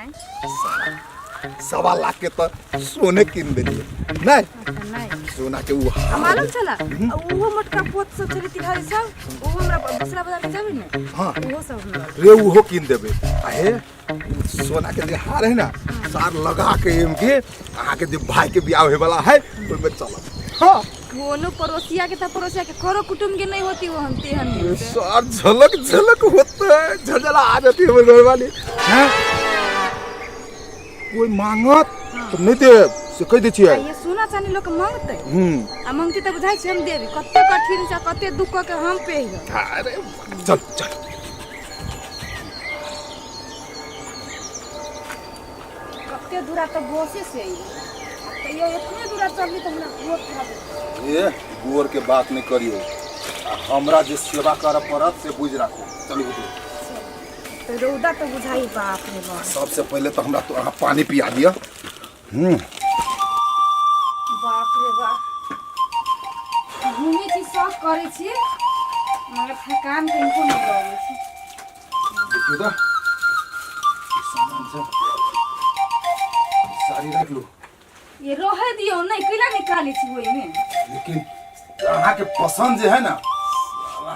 आँय 1.25 लाख के तो सोने कीन देलिए नहीं। अच्छा नहीं। सोना के वो आ मालूम छला, ओहो मोटका पोत सब छलै तिहारी सब, ओहो हमरा दूसरा बाजार के जेबै ने। हाँ। ओहो सब हमरा रे उहो कीन देबे। आ हे, सोना के जे हार है ना, सार लगा के एम के अहाँ के जे भाई के बियाह होए वाला है ओहिमे चलब। हाँ। कोनो पड़ोसिया के त पड़ोसिया के करो कुटुंब के नहीं होती वो हम तेहन ये मिलते। सार झलक झलक होता है, झलझला आ जाती है हमर घर वाली हैं। कोई मांगत तो नहीं देब से कह दै छियै। आ ये सोना चानी लोग मांगते। आ मांगते तऽ बुझाइ छै हम देबी, कते कठिन से कते दुख कऽ के हम पेहिब। अरे चल चल। कते दूरा तऽ बसे से अइली, आ तैयो एतने दूरा चलली तऽ हमरा गोर खराब। ए गोर के बात नहीं करियो, आ हमरा जे सेवा करऽ पड़त से बुझि राखू। चलू बुझू। तऽ रौदा तऽ बुझाइ बाप रे बाप। सबसे पहले तो हमरा तो अहाँ पानी पिया दिअ। बाप रे बाप, घूमै छी, शौक करै छी, मगर थकान कनिको नहि लगै छै। देखियौ तऽ ई सामान सब, साड़ी राख लू। ये रहे दियौ, नहि कैला निकालै छी ओहिमे। लेकिन अहाँके पसंद जे है ना, साला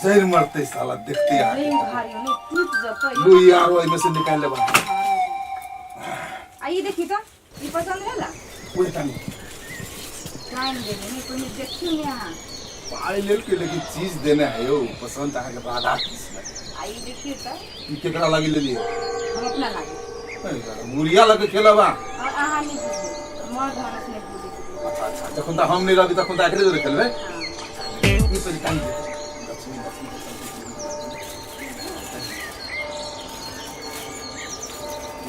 जरि मरते साला देखते नहीं अहाँके। उघारियौ, नहि टूटि जेतै। लू यार, ओहिमे से निकालि लेबा। आ ई देखी तऽ, ई पसंद भेला? ओहि तनी टाइम देबै नहि, पहिने देखियौ ने अहाँ। पाइ लेलकै लेकिन चीज देने है यौ पसंद अहाँके राधा कृष्ण। आ ई देखियौ तऽ। ई केकरा लागी लेलियै? हम अपना लागी। गुड़िया लगे खेलबा। और अहाँ नहि बुझबै, मर्द मानस नहि बुझै छै। अच्छा अच्छा, जखन तऽ हम नहि रहबी तखन तऽ एकरे जोरे खेलबै। हाँ। ई पहिले टांगि दे। लक्ष्मी लक्ष्मी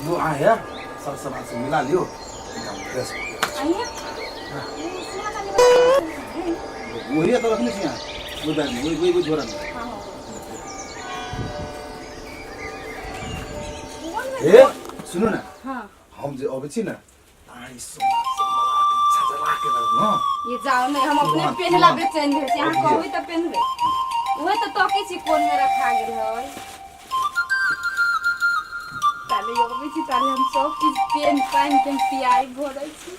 लो आए सब सामान से मिला लियो, एकदम फ्रेश हो गया। आइए, ये सोना चांदी वाला है। वही तो रखने छी यहाँ वो बैग में, वही वही वही झोरा में। हाँ। ए सुनू ना। हाँ। हम जे अबै छी ने, अहाँ ई सोना सब लगा के झझला के रहू। हाँ। ये जाओ, नहीं हम अपने तुरंत, पेनला तुरंत। बेचैन भेल छी, अहाँ अभिये। कहबै तऽ पेनबै। उहे तऽ तकै छी कोन मे रखा गेल है। ताले अबै छी ताले हम सब चीज पेन पानि के हम तैयारी भऽ जाइ छी।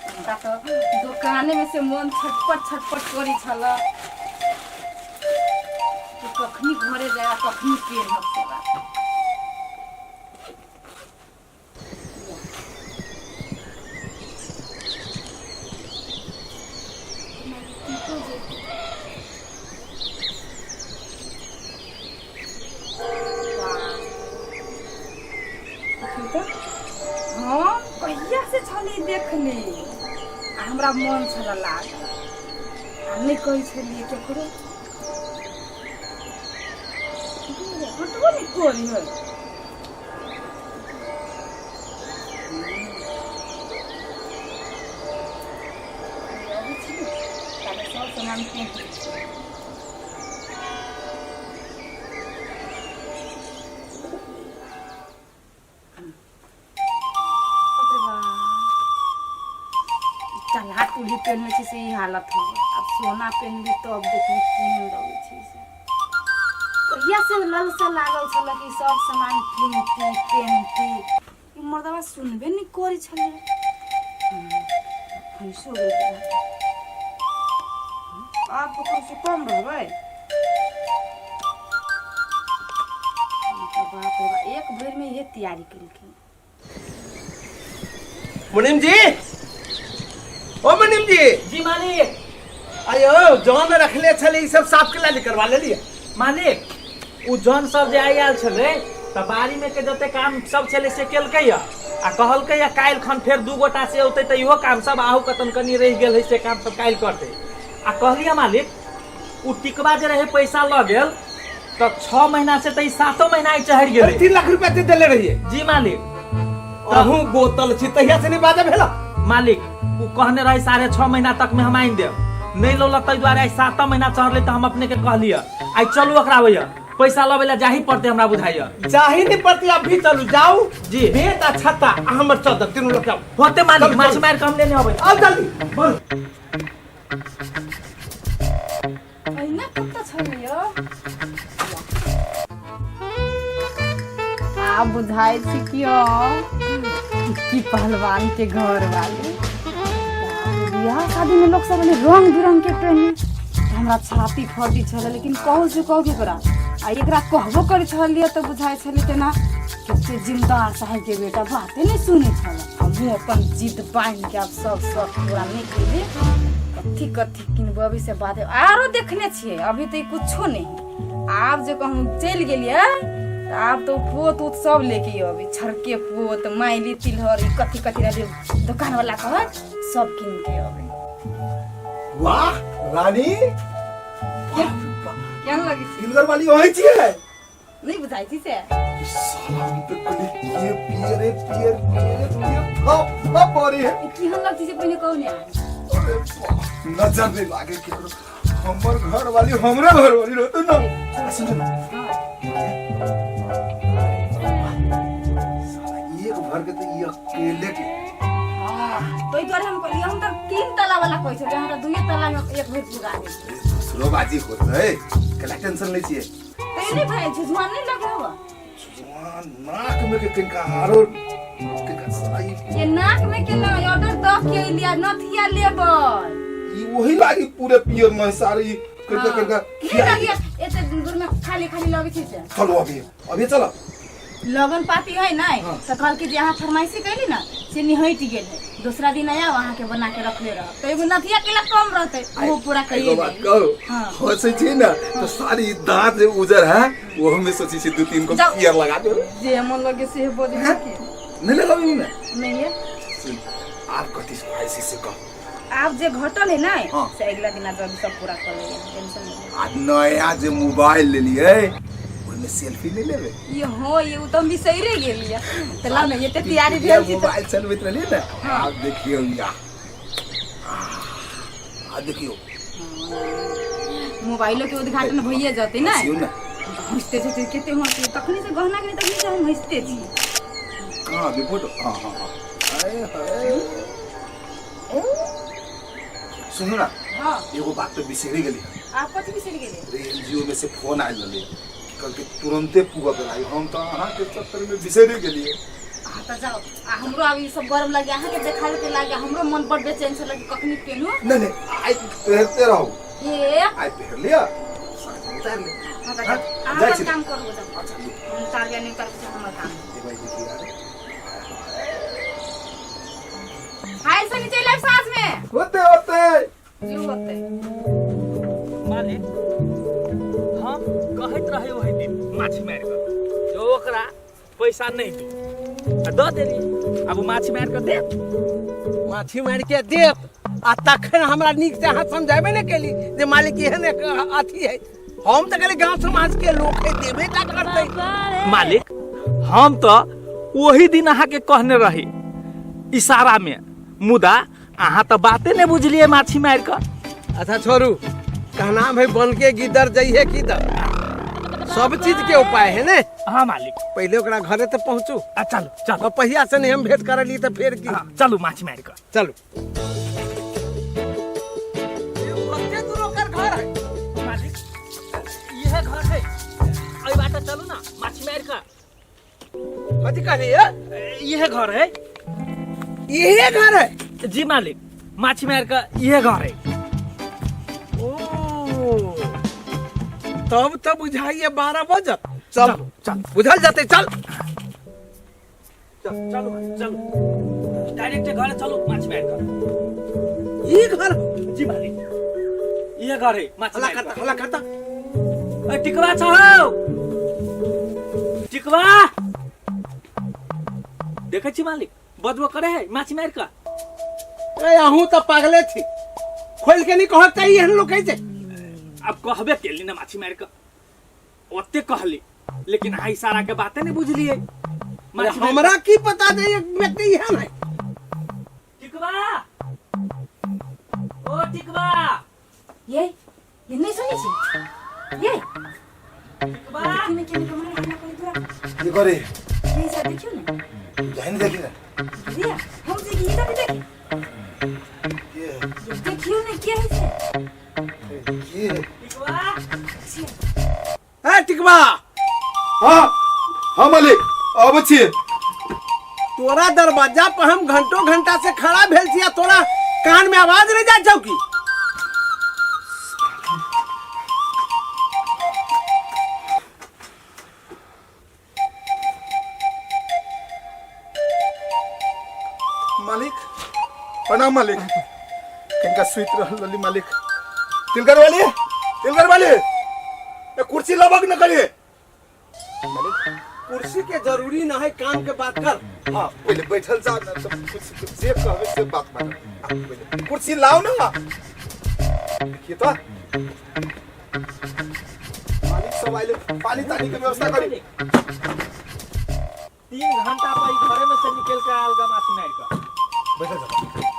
हमरा तऽ दोकाने में से मन छटपट छटपट करै छल कि कखनी घरे जाय आ कखनी पेनब से बात। हम कहिया से छली देखने, आ हमरा मन छल लागल, आ नहि कहै छलियै केकरो। हटबो नहि करी है। अबै छी ने, ताबे सब सामान फेंक दै छी। बाप रे बाप, ई टलहा टुल्ही पेनने छै से ई हालत हो गेल। आब सोना पेनबी तब देखबी केहन लगै छै। से कहिया से ललसा लागल छल कि सब सामान कीनती पेनती, ई मर्दबा सुनबे नहि करै छलै। फैसो गेल। आब ककरो से कम रहबै? तऽ बाप रे बाप, एक भरि में इहे तैयारी केलखिन। मुनीम जी, ओ मुनीम जी। जी मालिक। अयो जौन रखले छले ई सब साफ के लाली करवा लेलिए? मालिक, उ जौन सब जे आइ आयल छलै तऽ बाड़ी में के जते काम सब छलै से केलकै या, आ कहलकै या काल्हि खन फेर दू गोटा से औतै तऽ इहो काम सब आहू कतन कनी रहि गेल है से काम सब काल्हि करतै। आ कहलियै मालिक, उ टिकवा जे रहे पैसा लऽ गेल तऽ 6 महीना से तऽ ई सातो महीना आइ चढ़ि गेलै। 3 लाख रुपया दे देले रहिए? जी मालिक। अहूँ बोतल छी, तहिया से नहीं बाजा भेला। मालिक, उ कहने रहे 6.5 महीना तक में हम आनि देब, नहीं लौलक, ताहि दुआरे आइ सातम महीना चढ़लै तऽ हम अपने के कहलियै आइ चलू ओकरा भैया पैसा लबै लए जाही पड़तै हमरा बुझाइया। जाही नहीं पड़ती, अभी चलू जाऊ। जी। बेत आ छत्ता आ हमर चदर तीनू लोग जाऊ। होते मालिक। चलू, माछ चलू। मारि कऽ हम लेने अबै। आओ जल्दी बोल। अहिना कतऽ छलै यौ? आब बुझाइ छै कि हँ की पहलवान के घर वाले। बियाह शादी में लोग सब रंग बिरंग के पहने, हमरा छाती फटी छलै, लेकिन कहू से कहू केकरा, आ एकरा कहबो करै छलियै तऽ बुझाइ छलै तेना कते जिम्मेदार साहेब के बेटा बाते नहि सुनै छलै। हमहूँ अपन जिद बान्हि के आब सब शौक पूरा नहि केली। कथी कथी किनबै अभी से बादे आरो देखने छियै, अभी तऽ ई कुछो नहि। आब जे कहूँ चलि गेलियै तऽ आब तऽ पोत उत सब लेके अबै, छड़के पोत, माइली, तिलहर, ई कथी कथी रहलै दोकान वाला कहत, सब कीन के अबै। वाह रानी, केहन लगै छै? तिलगर वाली वही छियै। नहि बुझाइ छी से? साला हम पे कनी पियर पियरे पियर पियरे पियर थप थप हो रही है। ई केहन लगै छै से पहिने कहू ने। अरे वाह, नजर नहीं लागे केकरो। हमर घर वाली हमरे घर वाली रहते ना। सुन ना, साला एक भर के तो ये अकेले के। हाँ, तो दुआरे हम कहलियै, हम तऽ 3 तला वाला कहै छलियै, अहाँ तऽ 2 तला में एक भरि पुरा दै छियै। दूसरो बाजी होते कला टेंशन लै छियै। तैयो नहि भाई, झुझुआन नहि लगै हवा? झुझुआन नाक में के किनका आरो किनका साला ये नाक में के ना ऑर्डर दऽ के अइलियै, नथिया लेबै। ई वही लागी पूरे पियर में सारी किनका किनका। नहि लगिया एते दूर में खाली खाली लगै छै से। चलो अभी अभी चलो। लगन पाती है नहीं तो कहल जे अहाँ फरमाइशी कैली ना से निहटि गेल है, दूसरा दिन आया अहाँ के बना के रखले रह, तो एगो नथिया केला कम रहते वो पूरा एगो करिए बात देब। कहू? हाँ। हंसै छी ना तो सारी दांत जे उजर है वो हमें सोची छी दू तीन को जाओ। पियर लगा दो। जे मन लगे से बजै छी के। नहीं लगाबी ने? नहीं है। सुन, आप कथी ख्वाहिश से कह। आब जे घटल है ना से अगला दिन जल्दी सब पूरा कर लेबै, टेंशन नहीं। आ नया जे मोबाइल लेलियै ओहिमे सेल्फी नहीं लेबै? ये हो, ये उ तो हम बिसैरे गेलियै, तऽ लाउ ने एते तैयारी भेल छी तऽ। मोबाइल चलबैत रहलियै ने। आब देखियौ या आ देखियौ। मोबाइलो के उद्घाटन भइए जतै ने। हँसियौ ने। हँसते छै कते हँसते, तखनी से गहना के तखनी से हम हँसते छी। कहाँ अभी फोटो? हाँ हाँ हाँ, हाय हाय, सुनू ना। हाँ। एगो बात तो बिसरि गेली। आप कथी बिसरि गेलियै? रे एनजीओ में से फोन आयल रहलै, कहलकै तुरंते पूगा के। हम तो अहाँके चक्कर में बिसरि गेलियै। अहाँ तऽ जाउ, आ हमरो आब ई सब गरम लागे, अहाँके देखाबे के लागे, हमरो मन बड़ बेचैन से लगे कखनी पेनू। नहीं नहीं, आइ पहिरते रहू। ये आइ पहिर लिअ, साँझ में उतारि लेब। हाँ तऽ हाँ, जाउ। अहाँ जाइ अपन छी। काम करू, जाउ। अच्छा, लिअ। हम उतारबै नहि उतारबै से हमर काम। ए भाई, देखिए अरे। हाय से नीचे लाइव साँझ में। होते होते। जी होते। मालिक, हम कहैत रहे ओहि दिन माछी मारि कऽ जे ओकरा पैसा नहि दू, आ दऽ देलियै। आब ओ माछी मारि कऽ देत? माछी मारि के देत आ तखन हमरा नीक से अहाँ समझेबे ने केली जे मालिक एहन एक अथी है। हम तऽ कहली गांव समाज के लोक है, देबे टा करतै। मालिक, हम तऽ ओही दिन अहाँके कहने रही इशारा में, मुदा अहाँ तऽ बाते नहि बुझलियै माछी मारि कऽ। अच्छा छोड़ू, कहना भाई बन के गिदर जइहे किधर, सब चीज के उपाय है ने। हाँ मालिक। पहले ओकरा घरे तऽ पहुँचू। आ चलू चलू। अब पहिया से नहीं हम भेंट करली तऽ फेर की। हाँ, चलू माछी मारि कऽ। चलू। कते दूर ओकर घर है? मालिक, इहे घर है, एहि बाटे चलू ना माछी मारि कऽ। कथी कहली है? इहे घर है। इहे घर है? जी मालिक, माछी मारि कऽ इहे घर है। ओ तब तऽ बुझाइए 12 बजत। चल। चलू चल। बुझल जतै, चल। चल चलू चलू, डायरेक्ट घर चलू माछी मारि कऽ। ई घर? जी मालिक, इहे घर है माछी हल्ला मारि करता कऽ। हल्ला करता। ए, टिकवा छौ? टिकवा देखै छी मालिक, बजबो करे है माछी मारि कऽ। ए अहूँ तऽ पागले छी, खोल के नहीं कहत चाहिए एहन लोग छै। अब कहबे केली ना माछी मारि कऽ, ओते कहली, लेकिन अहाँ इशारा के बाते नहीं बुझलियै। माछी मारि- हमरा की पता जे एक व्यक्ति एहन है। टिकवा, ओ टिकवा। ये नहीं सुनै छी ये? टिकवा। देखियौ ने केने कमाल हल्ला करै तोरा। की करे? ये सब देखियौ ने। जाहि ने देखी ने। बुझलियै हम जे ई सब देख। के? ये देखियौ ने के है से। के? टिकवा। ए टिकवा। हाँ हाँ मालिक। अबै छी। तोरा दरवाजा पर हम घंटों घंटा से खड़ा भेल छी आ तोरा कान में आवाज नहीं जाय छौ की? मालिक प्रणाम मालिक। कनिका सुति रहल रहली मालिक। तिलकर वाली, तिलकर वाली, ए कुर्सी लबक न करिए मालिक। कुर्सी के जरूरी न है, काम के बात कर। हाँ पहले बैठल जा ना, सब कुछ जे कहबे से बात मानो। हाँ, पहले कुर्सी लाओ ना। देखिए तो मालिक सब आइले, पानी तानी के व्यवस्था करी। 3 घंटा पर ई घरे में से निकल के आयल गा माथी मार के। बैठल जा।